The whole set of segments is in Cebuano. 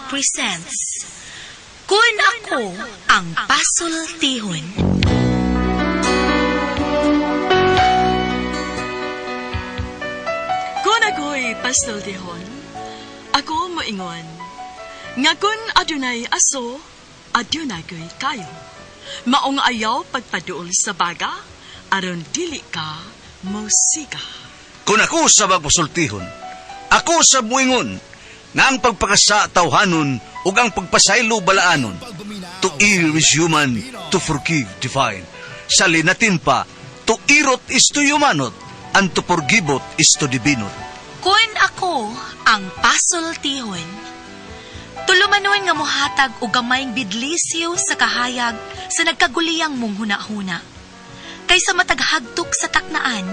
presents Kun Ako Ang Pasultihon. Kung ako'y pasultihon, ako moingon, nga kun adunay aso, adunay ko'y kayo. Maong ayaw pagpaduol sa baga, aron dili ka mosiga. Kung ako sa magpasultihon, ako sa muingon, nga ang pagpakasa tawhanon ug ang pagpasaylo balaanon. To err is human, to forgive divine. Sa linatin pa, to irot is to humanot, and to forgiveot is to divinot. Kun ako ang pasultihon. Tulumanon nga mohatag og gamayng bidlisiw sa kahayag sa nagkaguliyang mong hunahuna. Kaysa mataghagtok sa taknaan,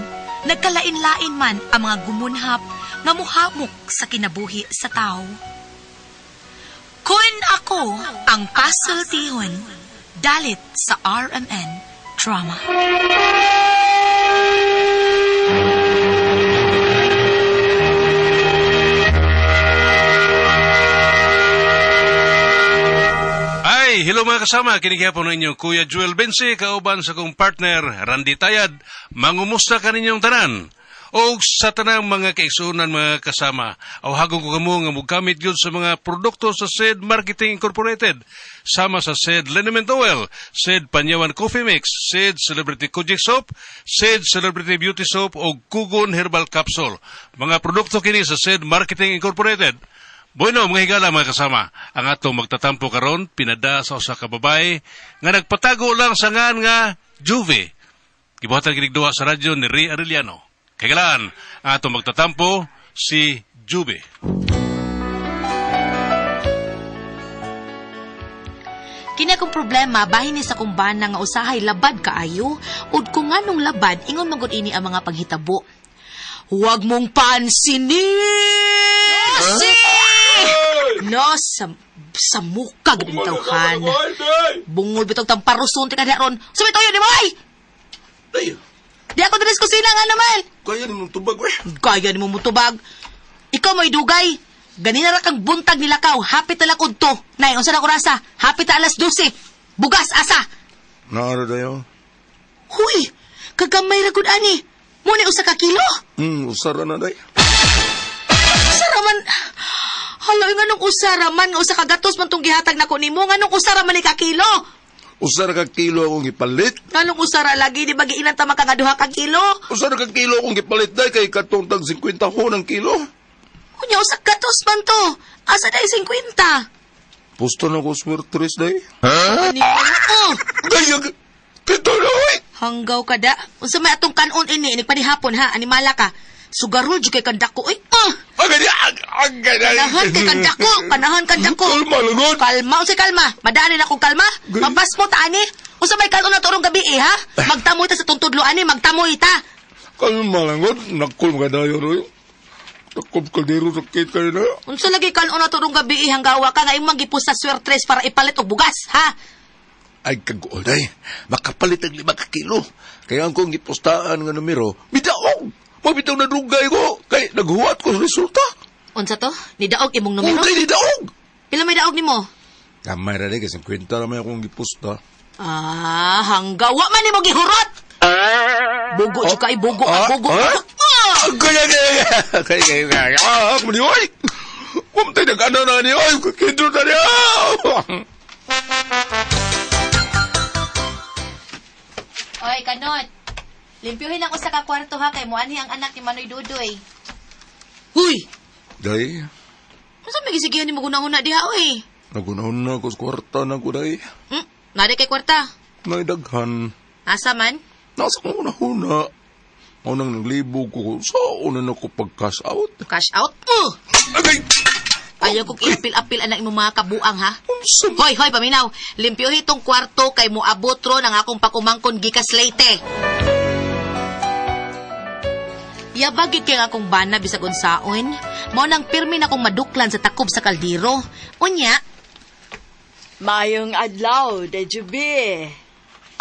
nagkalain-lain man ang mga gumunhap nga muhamok sa kinabuhi sa tao. Kun ako ang pasultihon, dalit sa RMN Drama. Ay, hello mga kasama. Kinighapon ninyo Kuya Joel Bensi, kauban sa kong partner Randy Tayad. Mangumusta ka ninyong tanan? O sa tanang mga kaigsuonan mga kasama, awhagon ko kamo nga mogamit gyud sa mga produkto sa SED Marketing Incorporated. Sama sa SED Liniment Oil, SED Panyawan Coffee Mix, SED Celebrity Kojik Soap, SED Celebrity Beauty Soap o Kugon Herbal Capsule. Mga produkto kini sa SED Marketing Incorporated. Bueno, mga higala mga kasama, ang atong magtatampo karon pinada sa usa ka babae nga nagpatago lang sa ngan nga Juve. Gibuhatan kinig duha sa radyo ni Ray Arellano. Kagalaan, ang atong magtatampo si Juve. Kini akong problema bahin ni sa kumbana nga usahay labad kaayo ug kung nganong labad ingon man gud ini ang mga panghitabo. Huwag mong pansinin! Si! No, sa muka gid ang tawhan. Bungol bitog tamparuson ti kada ron. Sumitoyo ni mo ay! Ay, Di ako diri sa kusina nga naman. kaya ni mong tubag, we. Kaya ni mo mutubag. Ikaw may dugay. Ganina ra kang buntag nilakaw. Hapit na lakod to. Nay, unsa na orasa? Hapit na alas 12. Bugas asa. Naara dayo. Huy, kagamay ra gud ani. Mo ni usa ka kilo. Usara na day. Usara man. Hala, nganong usara man nga usa ka gatos man tong gihatag nako nimo? Nganong usara man ni ka kilo? Usara ka kilo akong gipalit. Nganong usara lagi di ba giilan ta maka nga duha ka kilo? Usara ka kilo akong gipalit day kay katong tag 50 ho ng kilo. Unya usa ka gatos man to. Asa day 50? Pusto na ko swertres day. Ani oh. Gaya, kito na, oy! Hanggaw ka da. Unsa may atong kanon ini inig panihapon ha, animala ka. Sugarol jud kay kandako oy. Ah! Agad, agad, Kanahan kay kandako, kanahan kandako. Kalma, lugod. Kalma, unsay kalma? Madani na akong kalma. Mabas mo ta ani. Unsa may kanon na turong gabi eh, ha? Magtamoy ta sa tuntudlo ani, magtamoy ta. Kalma, lugod. Nakul mga dayo, oy. Takob kaldero sa kit kayo na. Unsa lagi kanon na turong gabi eh, hanggawa ka nga imong gipus sa swertres para ipalit og bugas, ha? Ay, kagool, day. Makapalit ang 5 ka kilo. Kaya ang kong gipostaan nga numero, bidaog! Mabitaw na dugay ko. Kay naghuwat ko sa resulta. Unsa to? Nidaog imong numero? Ugay ni daog! Pila may daog nimo? Kamay ra kay 50 ra may akong giposta. Ah, hanggawa man nimo gihurot. Bugo jud kay bugo, Ah, bugo. ah? Ah! Kaya kaya kaya kaya kaya ah ako ni oy. Kumtay nag-ano na ni oy, kidro na niya. Oy, kanot. Limpyuhin ang usa ka kwarto ha kay moanhi ang anak ni Manoy Dudoy. Huy! Day, Unsa may gisigihan nimo gunahuna diha oy? nagunahon na ako sa kwarta na ko day. Nari kay kwarta. Naidaghan. Asa man? Nasa kong unahuna. Unang naglibog ko sa una na ko pag-cash out. Cash out? Agay! Ayaw kong iapil-apil anak imong mga kabuang ha. Unsa Hoy, hoy, paminaw. Limpyuhin tong kwarto kay moabot ro ng akong pakumangkon gikas Leyte. Yabag gyud kay ang akong bana bisag unsaon. Mao nang pirmi na akong maduklan sa takob sa kaldero. Unya, Mayong adlaw, Dejubi.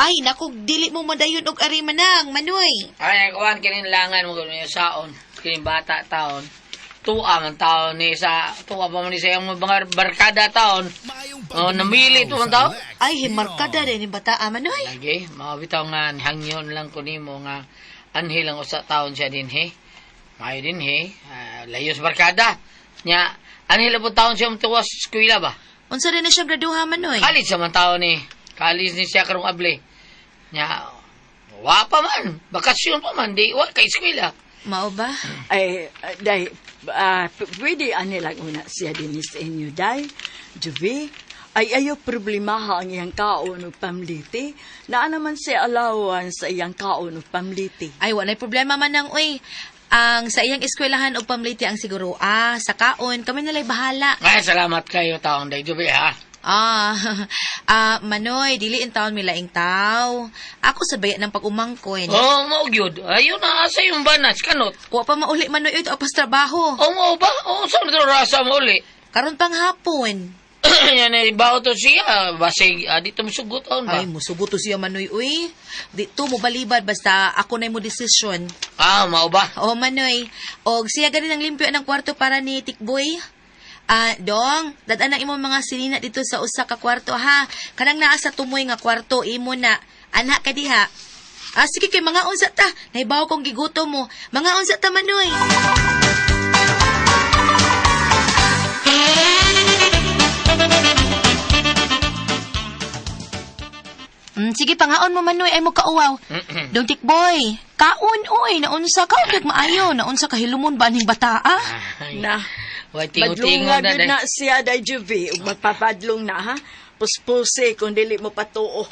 ay naku, dili mo madayon og ari manang, manoy. Ay, kuwan, kininlangan mo gano'n yung saon. Kining bata taon. Tuwa man taon ni sa tuwa pa man ni sa iyang mga barkada taon. Oh, namili to man taon. Ay, himarkada din yung bata, ah, Manoy. Lagi, mga bitaw nga hangyon lang ko nimo nga anhi lang usa taon siya dinhi. Maayo dinhi, layo sa barkada. Nya, anhi lang po taon siya tuwa sa eskwela ba? Unsa rin na siya graduha, Manoy? College sa man taon ni. College ni siya karong able. Nya, wa pa man. Bakasyon pa man, di wa kay eskwela. Mao ba? Ay, day, pwede ani lang una siya din sa inyo, day. Juby, ay ayo problemaha ang iyang kaon ug pamliti. Naa naman siya alawan sa iyang kaon ug pamliti. Ay, walay problema man nang, uy. Ang sa iyang eskwelahan og pamliti ang siguro, sa kaon, kami nalay bahala. Ay, salamat kayo taon day, Juby, ha. Manoy, dili in taon milaing tao. Ako sa bayat ng pag-umangkon. Oh, mao gyud. Ayun na asa yung banas kanot. Wa pa mauli Manoy ito apas trabaho. Oh, mao ba? Oh, sa so, rasa mo uli. Karon pang hapon. Yan ay bawo to siya. Basig, dito mo sugot on ba? Ay, musugot to siya Manoy uy. Dito mo balibad basta ako na mo desisyon. Ah, mao ba? O Manoy, og siya ganin ang limpyo ng kwarto para ni Tikboy. Dong, dad-an ang imong mga sinina dito sa usa ka kwarto ha. Kanang naa sa tumoy nga kwarto imo na. Anha ka diha. Sige kay mga unsa ta. Nahibaw kong gigutom mo. Mga unsa ta Manoy. Sige, pangaon mo Manoy, ay mo kauwaw. Dong Tikboy, kaon oy, naunsa ka og maayo, naunsa ka hilumon ba ning bata ah? Ay, Na, Way tingo-tingo madlunga na gyud day. na siya, day, Juby. Ug magpapadlong na, ha? Puspuse kung dili mo patuo.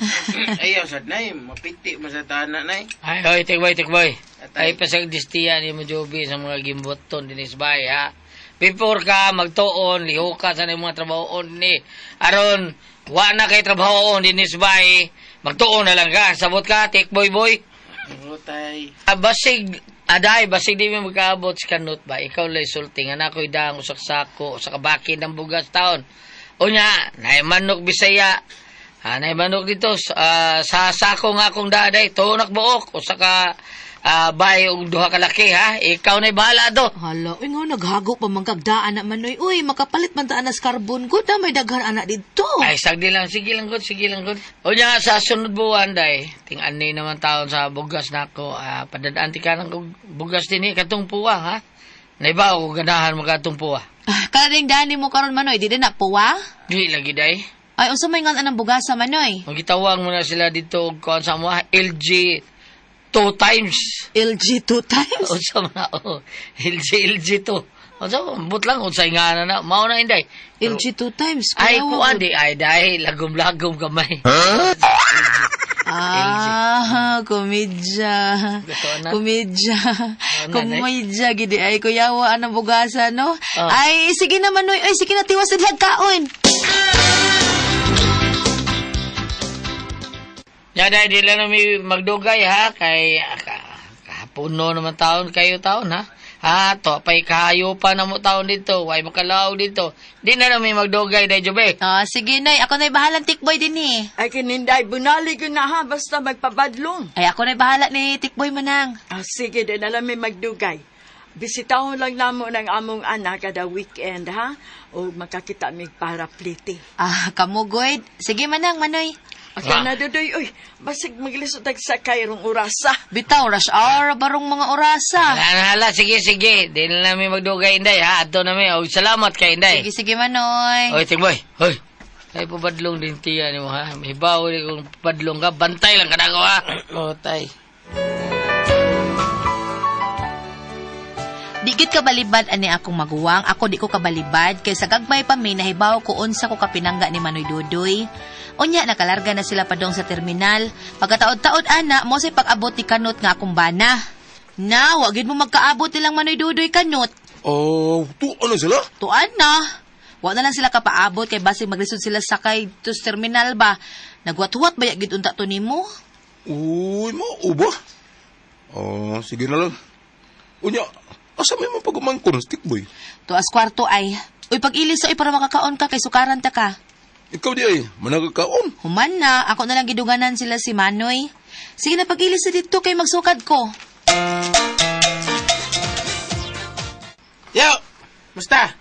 Ayaw sad nay, mapiti man sa tanan nay. Ay, hoy, Tikboy, Tikboy. Atay. Ay, pasag distiya ni mo, Joby, sa mga gimboton dinis bay, ha? Before ka magtuon, liho ka sa mga trabahoon ni. Aron, wa na kay trabahoon dinis bay. Magtuon na lang ka. Sabot ka, Tikboy boy. Rutay. Basig, aday, basig di mo magkaabot sa kanot ba? Ikaw lay sulti, nga na ako'y daang usak sako, usak kabaki ng bugas taon. Unya, naay manok Bisaya. Naay manok dito, sa sako nga akong daday, tunak buok, usa ka bay og duha ka laki, ha? Ikaw na'y bahala do. Hala, uy nga naghago pa man kagdaan na Manoy. Uy, makapalit man ta anas carbon ko, da may daghan anak didto. Ay, sagdi lang, sige lang, good, sige lang, good. Unya, sa sunod buwan, day, ting-ani naman taon sa bugas na ako, padadaan ti ka ng bugas din eh, katong puwa, ha? Naiba ako ganahan mo katong puwa. Karing dani mo karon Manoy, di din na puwa? Di lagi, day. Ay, unsa may ngan anang bugasa Manoy? Magitawag mo na sila dito og kuan sa mo LG 2 times. LG 2 times. Unsa man na, oh, LG LG 2. Unsa man but lang unsay nga na na mao na inday. LG 2 times. Ay Kuyawa, kuan di ay dai lagom-lagom gamay. Komedya. Totoo na. Komedya. na, Komedya gidi ay kuyawa anang bugasa no. Ah. Ay sige na Manoy, ay sige na tiwas sa kaon. Ya dai di lang mi magdugay ha kay kapuno naman taon kayo taon ha. Ha, to pay kayo pa na mo taon dito, way makalaw dito. Di na lang mi magdugay dai jube. Sige nay, ako na'y bahalang Tikboy din eh. Ay, kininday, bunali ko na, ha? Basta magpabadlong. Ay ako na'y bahala ni Tikboy manang. Sige, di na lang may magdugay. Bisitahon lang namo ng among anak kada weekend, ha? O makakita mig para pliti. Kamugoyd. Sige manang, Manoy. Aka na, Dudoy, uy, basig maglisod tag sakay rong orasa. Bitaw, rush hour, barong mga orasa. Hala, hala, sige, sige. Di na namin magdugay, Inday, ha? Ato na mi. Og salamat kay Inday. Sige, sige, Manoy. Oy, Tingboy. Hoy. Ay, pabadlong din tiya ni mo, ha? Hibaw ni kung padlong ka. Bantay lang ka na ako, ha? Rutay. Di gid kabalibad ani akong maguwang. Ako di ko kabalibad. Kay sa gagmay pa mi, nahibaw ko unsa ko kapinangga ni Manoy Dudoy. Unya, nakalarga na sila padong sa terminal. Pagkataod-taod, ana, mo say pag-abot ni Kanot nga akong bana. Na, wa gid mo magkaabot nilang Manoy Dudoy Kanot. Oh, tu ano sila? Tuan na. Wa na lang sila kapaabot kay basig maglisod sila sakay to sa terminal ba. Nagwat-huwat ba gid unta to nimo? Uy, mao ba? Oh, sige na lang. Unya, asa may mapagumangkon, stick boy? Tuas kwarto ay. Uy, pag-ilis oy para makakaon ka kay sukaran ta ka. Ikaw di ay, managakaon. Human na, ako na lang giduganan sila si Manoy. Sige na pag-ilis sa dito kay magsukad ko. Yo! Musta?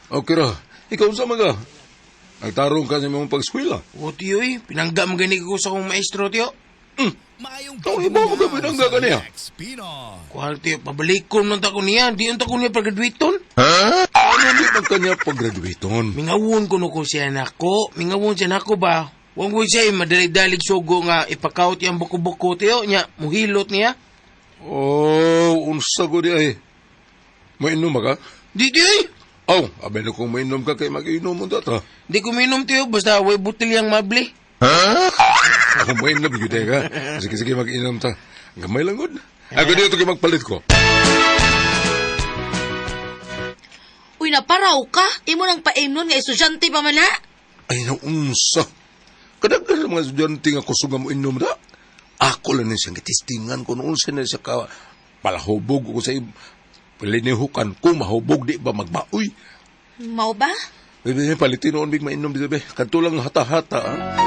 Okay ra. Ikaw unsa man ka? Nagtarong ka sa imong pag-eskwela. O tiyo eh, pinangga mo gani ko sa akong maestro tiyo. Tao iba mo ka pinangga ka niya. Kuha tiyo, pabalikon man ta ko niya, di unta ko niya pag-graduaton. Ano di man kanya pag-graduaton? Mingawon ko no ko siya nako, mingawon siya nako ba? Wang ko siya eh, madali-dalig sugo nga ipakaut yung buko-buko tiyo, niya, muhilot niya. Oh, unsa ko di ay. Mainom ba ka? Di tiyo eh, Aw, abay na kung mainom ka kay mag-inom mo data. di ko minom tiyo, basta way butilyang mabli. Ako mainom gyud ka. Sige sige mag-inom ta. Gamay lang gud. Ako dito kay magpalit ko. Uy, naparaw ka. Imo nang paimnon nga estudyante pa man na. Ay naunsa. Kadaghan ng mga estudyante nga kusog nga moinom da. Ako lang ni siyang gitistingan kung unsa na siya ka palahubog ko sa palinihukan ko mahubog di ba magmaoy. Mao ba? Bebe, palitin noon big mainom bebe. Kadto lang hata-hata. Ah.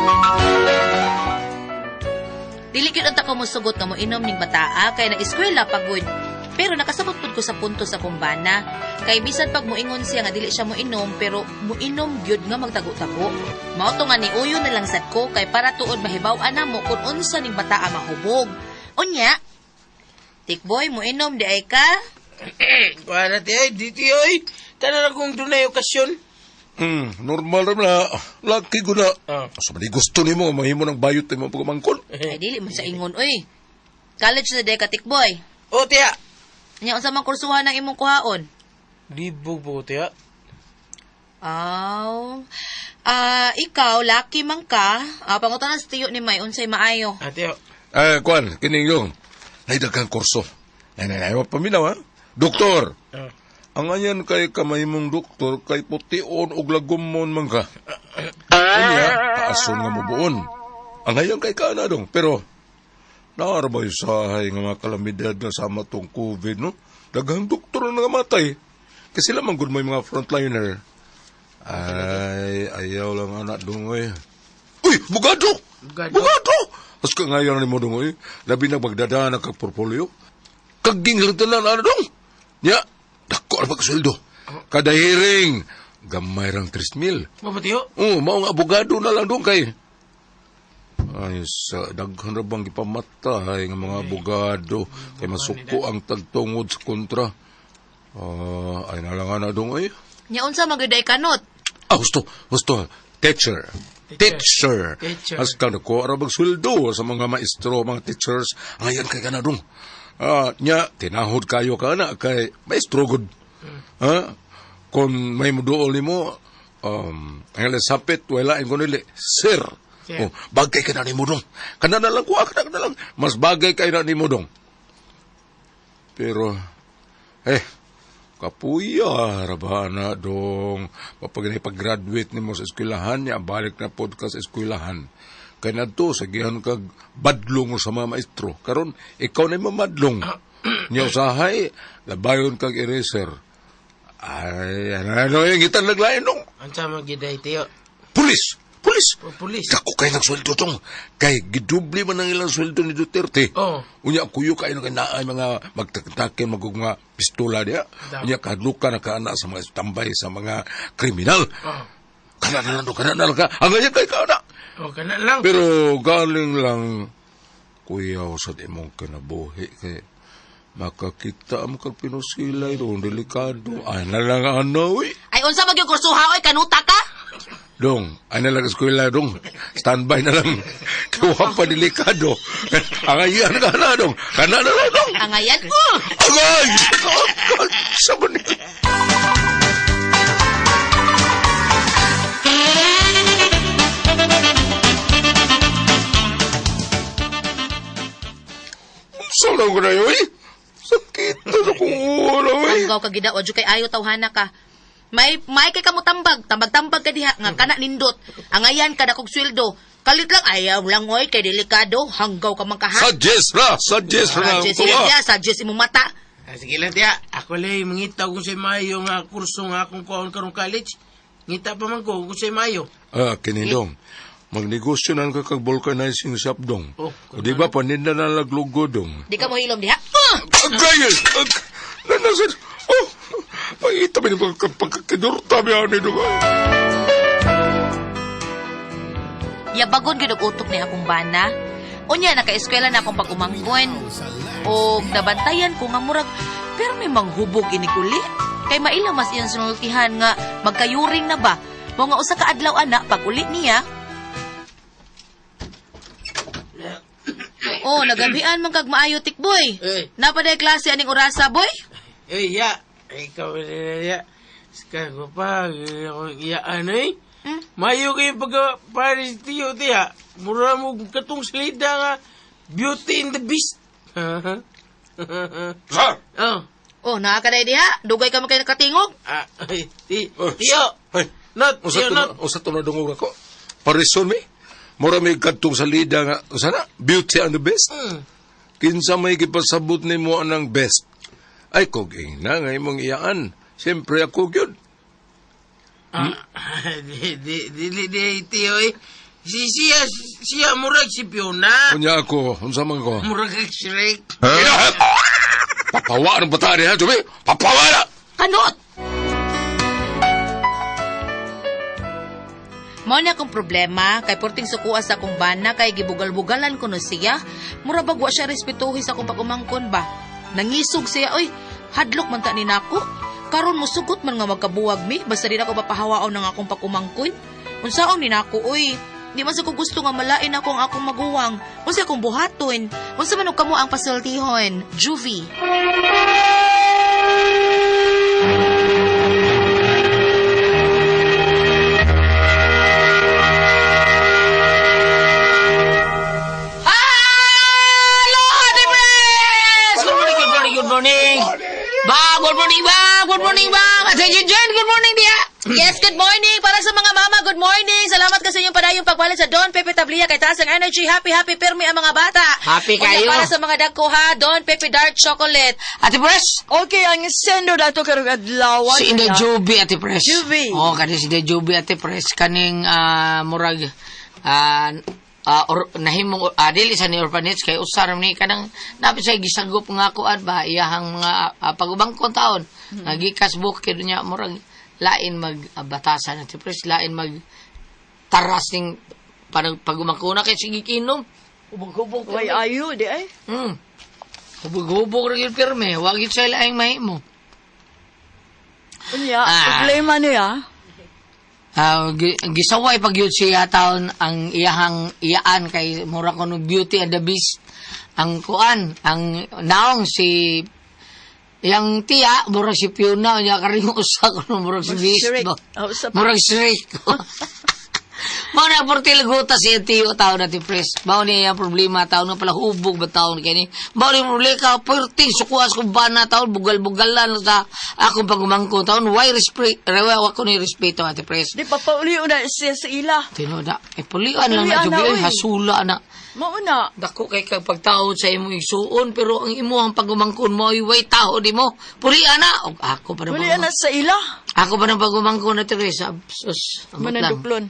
Dili gyud unta ko mosugot nga moinom ning bataa kay nag-eskwela pagod. Pero nakasabot pud ko sa punto sa kumbana. Kay bisan pag moingon siya nga dili siya moinom pero moinom gyud nga magtago-tago. Mao to nga niuyo na lang sad ko kay para tuod mahibaw-an namo kung unsa ning bataa mahubog. Unya, Tikboy, moinom di ay ka? Kuha na tiyo eh, di tiyo eh. Tanan akong dunay okasyon. Normal ra na. Laki ko na. Ah. Sa man gusto nimo mahimo ng bayot nimo pagmangkon. Ay dili man sa ingon oy. College na di ka Tikboy. O tiya. Nya unsa man kursuhan ang imong kuhaon? Libog po tiya. Aw. Ah, ikaw laki man ka. Ah, pangutanan sa tiyo ni May unsay maayo. Ah, tiyo. Eh, kuan, kining yung naidaghang kurso. Nay, nay, nay, paminaw ha. Doktor. Ah. Ang ayan kay kamay mong doktor kay pution og lagumon man ka. Unya, taason nga mubuon. Ang ayan kay kana dong, pero naarabay sahay nga mga kalamidad na sama tong COVID, no? Daghang doktor na nangamatay. Kasi lamang gud may mga frontliner. Ay, ayaw lang anak dong, oy. Uy, bugado! Bugado. Bugado! As ka ngayon ni mo dong, oy. Labi na magdadaan na kag portfolio. Kaging tanan ano dong? Nya, dako ra pagkasweldo. Kada hearing, gamay rang 3,000. Mo ba tiyo? Oo, mao nga abogado na lang dong kay. Ay, sa daghan ra bang gipamatay nga mga abogado kay masuko ang tagtungod sa kontra. Ah, ay nalangan na dong ay. Nya unsa man gyud ay kanot? Ah, husto, husto. Teacher. Teacher. Teacher. As ka nakuha ra sweldo sa mga maestro, mga teachers. Ngayon kay kana dong. Ah, nya tinahod kayo ka na kay maestro gud. Ha? Kung may muduol nimo, ang sapit wala ko nili, sir. Sir. Oh, bagay ka na nimo dong. Kana na lang kuha kana na lang. Mas bagay kay na nimo dong. Pero eh kapuya ra ba na dong mapag pag-graduate nimo sa eskwelahan niya balik na pod ka sa eskwelahan kay nadto sagihan kag badlong sa mga maestro karon ikaw na mamadlong niya usahay labayon kag eraser ay ano ano yung gitan naglain dong Unsa man gyud ay tiyo? pulis pulis O, pulis. Dako kay ng sweldo tong kay gidubli man ang ilang sweldo ni Duterte. Oo. Unya kuyo kay nang naay mga magtaktakin magug mga pistola diya. Unya kahadlukan na kaana sa mga tambay sa mga kriminal. Oh. Kana na lang do, kana na lang ka. Ang ganyan kay kana. O, kana lang. Pero galing lang kuya sa imong kinabuhi kay makakita mo kag pinusilay doon delikado. Ay na lang ano uy. Ay unsa man gyud kursuha oy kanuta ka? Dong, ay na lang eskwela dong. Standby na lang. Kuha pa delikado. Angayan ka na dong. Kana na lang dong. Angayan. Agay! Sa man Unsa lang ko na yun, eh? Sakit na kong ulo, eh. Hanggaw ka gida wa jud kay ayo tawhana ka. May kay kamo tambag, tambag-tambag ka diha nga kana nindot. Angayan kada kog sweldo. Kalit lang ayaw lang oy kay delikado, hanggaw ka man kaha. Suggest na! Suggest na! Suggest sila, suggest imong mata. Ah, sige lang tiya. Ako lang mangita kung sa mayo nga kurso nga akong kuhaon karong college. Ngita pa man ko kung sa mayo. Ah, kinindong. Magnegosyo na ka kag vulcanizing shop dong. Oh, O di ba paninda na laglugo dong. Di ka mo hilom diha. Agay! Ag! Nanasan! Oh! Pangita mi ng pagkakidurta mi ani dong. Yabagon gyud og utok ni akong bana. Unya naka-eskwela na akong pag-umangkon. Og nabantayan ko nga murag pero may manghubog ini uli. Kay maila mas iyang sinultihan nga magkayuring na ba. Mao nga usa ka adlaw ana pag uli niya. Oh, nagabian man kag maayo tikboy. Eh. Napaday klase aning orasa, boy? Eh, ya. Ikaw na ya. Ska ko pa, ako iya ano eh. Hmm? Mayo kayo pagka Paris tiyo tiya. Mura mo katong salida nga Beauty and the Beast. Sa? Oh. Oh, naa ka day diha. Dugay ka man kay nakatingog. Ah, ay, ti, Oh, tiyo. Ay, Not, usa tiyo, to na, not. usa to na dungog ako. Parison mi. Mura may kadtong salida nga, usa na, Beauty and the Beast. Hmm. Kinsa may gipasabot nimo anang best. Ay, kog na nga imong iyaan. Siyempre ako gyud. Ah, di, di, di, di, di, tiyo eh. Si siya, siya murag si Fiona. Unya ako, unsa man ko? Murag kag Shrek. Ina! Papawa ng bata niya, Jubi! Papawa na! Kanot! Mao na akong problema kay porting sukuha sa akong bana kay gibugal-bugalan ko no siya. Mura bag wa siya respetuhi sa akong pag-umangkon ba. Nangisog siya oy, hadlok man ta ni nako. Karon musugot man nga magkabuwag mi basta di na ako mapahawaon ng akong pag-umangkon. Unsaon ni nako oy? Di man sa ko gusto nga malain ako ang akong maguwang. Unsa akong buhaton? Unsa man og kamo ang pasultihon? Juvie. Hello, Ate Pres! Good morning, good morning, good morning. Ba, good morning ba? Good morning ba? Ate Jen, good morning diya. Yes, good morning! Para sa mga mama, good morning! Salamat kasi inyong padayong pagpalit sa Don Pepe Tablia kay taas ang energy. Happy, happy, pirmi ang mga bata. Happy Unya, kayo. Para sa mga dagko ha, Don Pepe Dark Chocolate. Ate Pres, Okay, ang sendo dato karong adlaw. si Inday Juby, Ate Pres. Juby. Oo, kani si Inday Juby, Ate Pres. Kaning murag, or, nahimong, dili sa ni orphanage, kay usar ni kanang, napit siya gisagop nga kuan ba, iyahang mga pagubangkon taon. Nagikas bukid niya, murag, lain mag batasan, Ate Pres, lain mag taras ning parang pagumangkuna kay sige kinom. Hubog-hubog. Way ayo di ay. Hubog-hubog ra gyud pirmi, wa gyud siya laing mahimo. Unya, Ah. problema niya. Gisaway pag yun siya taon ang iyahang iyaan kay mura ko no Beauty and the Beast ang kuan ang naong si yang tiya mura si Fiona nya karing usa ko no mura si Beast Shrek. ba? Oh, usa pa. Murag Shrek. Mao na portil guta si tiyo taon na ti pres. Mao ni ang problema taon na pala hubog ba taon kini. Mao ni problema ka perting sukuas ko bana taon bugal-bugalan sa akong pagumangko taon. Why respect? Rewa wa ko ni respeto ate pres. Di pa pauli na siya sa ila. Tinuod na. Eh, pulian lang na, Pulian na, Jubi. Ay, uy. hasula na. Mao na. Dako kay kag pagtaod sa imong igsuon, pero ang imuhang pagumangkon mo ay way tao di mo. Pulian na. Og ako pa na Uli na sa ila. Ako pa ng pagumangkon na Teresa. Sus, amot lang. Mananduklon.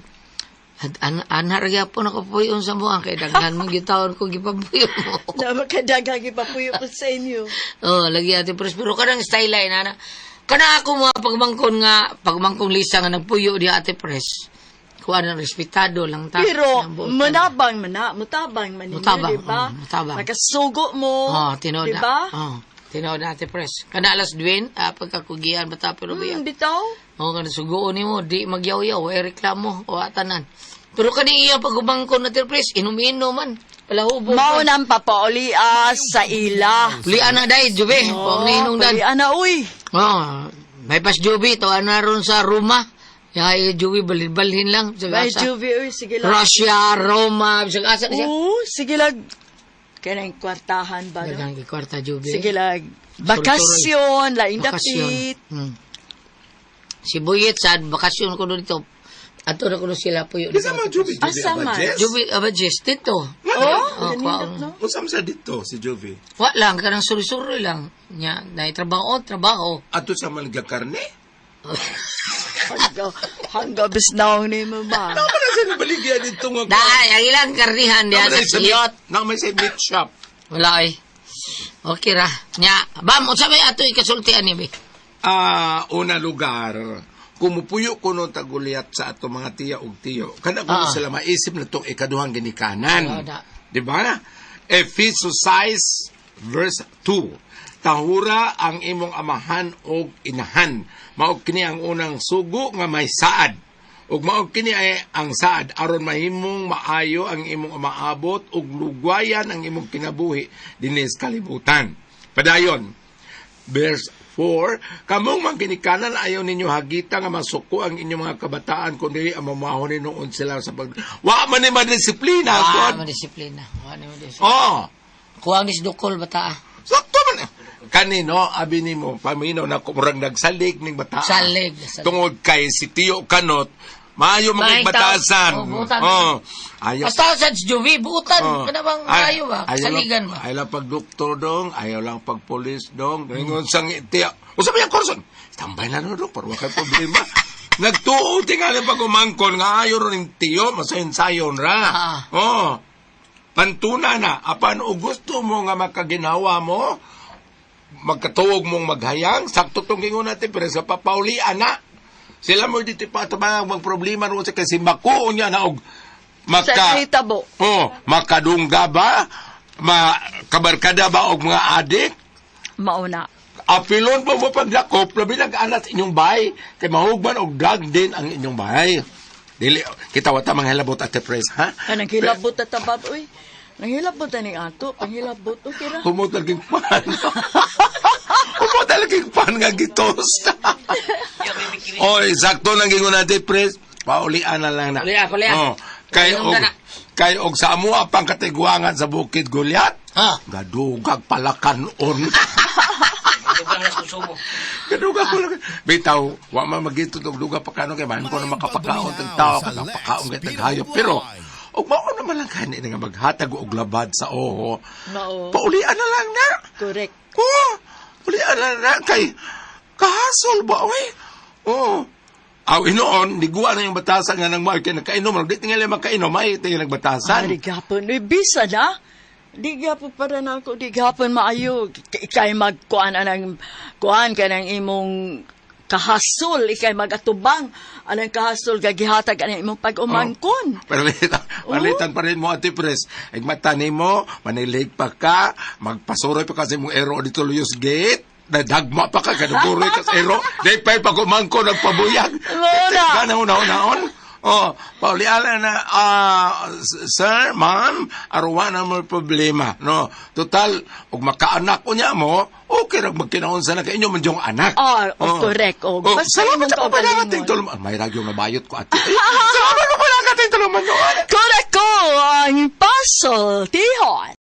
At anhar gyapon ako puyon sa buang kay daghan mong gitawon ko gipapuyo mo. Na makadagang ipapuyo po sa inyo. Oh, lagi ate pres pero kanang style ay nana. Kana ako mga pagmangkon nga pagmangkong Lisa nga nagpuyo di ate pres. Kuan ang respetado lang ta. Pero Ang buot manabang man na, mutabang man ninyo, Mutabang, di ba? oh, mutabang. Makasugo mo. Oh, tinuod di na. ba? Oh, tinuod na ate pres. Kana alas 2, pagkakugian bata pero biya. Bitaw. Oh, kana sugoon nimo di magyaw-yaw, ay reklamo o atanan. Pero kani iya pagumangkon na pres, inom-inom man. Palahubo. Mao man. na ang papauli sa ila. Pulian na day, Jube. Oh, Huwag na hinungdan. Uli na, uy. Oh, may pas Jubi, to na ron sa Roma. Ya, Jubi, balhin-balhin lang. Bisag Ay, asa. Juby, uy, sige lang. Russia, Roma, bisag asa na siya. Oo, sige lang. Kaya kwartahan ba, no? Daghang kwarta, Jubi. Sige lang. Bakasyon, laing dapit. Si Buyet, sad, bakasyon ko doon dito. Ato na ko doon sila po yun. Kinsa man Juby? Juby Asa man? Abajes? Jubi, abajes, dito. Oh, Oh, ganindot, no? Unsa man siya dito si Juby? Wa lang, kanang suri-suri lang. Nya, na trabaho, trabaho. Ato sa man nagakarne? Hangga bisnaong ni mo ba? Naman na siya nabaligya dito nga. Dai, ang ilang karnihan diya sa siyot. Naman sa meat shop. Wala ay. Okay ra. Nya, bam, unsa may ato ikasultian ni be? Una lugar, kumupuyo kuno taguliat sa ato mga tiya ug tiyo. Kada kuno sila maisip na itong ikaduhang ginikanan. Ah, na. Di ba? Efeso 6 verse 2. Tahura ang imong amahan og inahan. Mao kini ang unang sugo nga may saad. Ug mao kini ay ang saad aron mahimong maayo ang imong umaabot ug lugwayan ang imong kinabuhi dinhi sa kalibutan. Padayon, verse 4, kamong mga ginikanan ayaw ninyo hagita nga masuko ang inyong mga kabataan kundi ang mamahon noon sila sa pag wa man ni madisiplina Wa God. man disiplina. Wa ni disiplina. Oh, Kuwang ni dukol bata. sakto man. Kanino abi nimo paminaw na murag nagsalig ning bataan. Salig, salig. Tungod kay si Tiyo Kanot, maayo mga Maayong batasan. tao. Oh, butan. Oh, ayaw. Basta sa Joey, buutan. Oh. Kana bang Ay- ayo ba? ayaw lang- Saligan ba? Ayaw lang pag doktor dong, ayaw lang pag polis dong. Ingon sang tiya. Usa ba yung kurson? Tambay na dong, para wa kay problema. Nagtuo tingali pag umangkon nga ayo ron yung tiyo, masayon-sayon ra. Ah. Oh. Pantuna na, apan o gusto mo nga makaginawa mo, magkatuog mong maghayang, sakto tong gingon natin, pero sa papaulian na. Sila mo dito pa tabang mag problema ro sa kasi makuon niya na og maka Sa hitabo. Oh, makadungga ba? Makabarkada ba og mga adik? Mauna. Apilon po mo paglakop, labi nag-anas inyong bahay, kay mahugman og drug din ang inyong bahay. Dili, kita wata mga hilabot at pres, ha? Kanang hilabot ta tabab uy. Nang hilabot ta ning ato, panghilabot okay ra. Humot laging pan. Humot laging pan nga gitos. Oy, sakto nang gingon natin, pres. Paulian na lang na. Ulian, ulian. Oh, kay Ulian og na na. kay og sa amo pang katiguangan sa Bukid Goliat. Ha? Gadugag palakanon. Dugang na konsumo. Gadugag palakan. Bitaw, wa man magito og duga pa kano kay man ko na makapakaon tag tao Sa kada pakaon kay Lex tag hayop pero Pinoy. og mao naman lang kani nga maghatag og labad sa oho. Mao. Paulian na lang na. Correct. Oo. Ulian na na kay kahasol ba oy? Oo. Aw inoon, niguan na yung batasan nga nang mga kay nakainom, di tingali makainom, ay tingali nagbatasan. Ari gapon, uy, bisa na. Di gapon para na ako, di gapon maayo. Ikay magkuan anang kuan ka ng imong kahasol, ikay magatubang anang kahasol gagihatag anang imong pag-umangkon. Palitan, palitan pa rin mo, Ate Pres. Igmata nimo, manilig pa ka, magpasuroy pa ka sa imong ero dito Luyos Gate, nadagma pa ka, kanuguroy ka sa ero, di pa'y pag-umangko, nagpabuyag. Wala. Gana una-unaon. Oh, pauliala na, sir, ma'am, aruwa na mo problema. No, total, ug makaanak ko niya mo, okay ra magkinaon sa na kay inyo man yung anak. Ah, oh, correct. Oh, Oh, basta salamat imong sa kaugalingon. papalakating tulungan. May radyo nga bayot ko, ate. Ay, salamat sa papalakating tulungan. Correct ko ang pasultihon.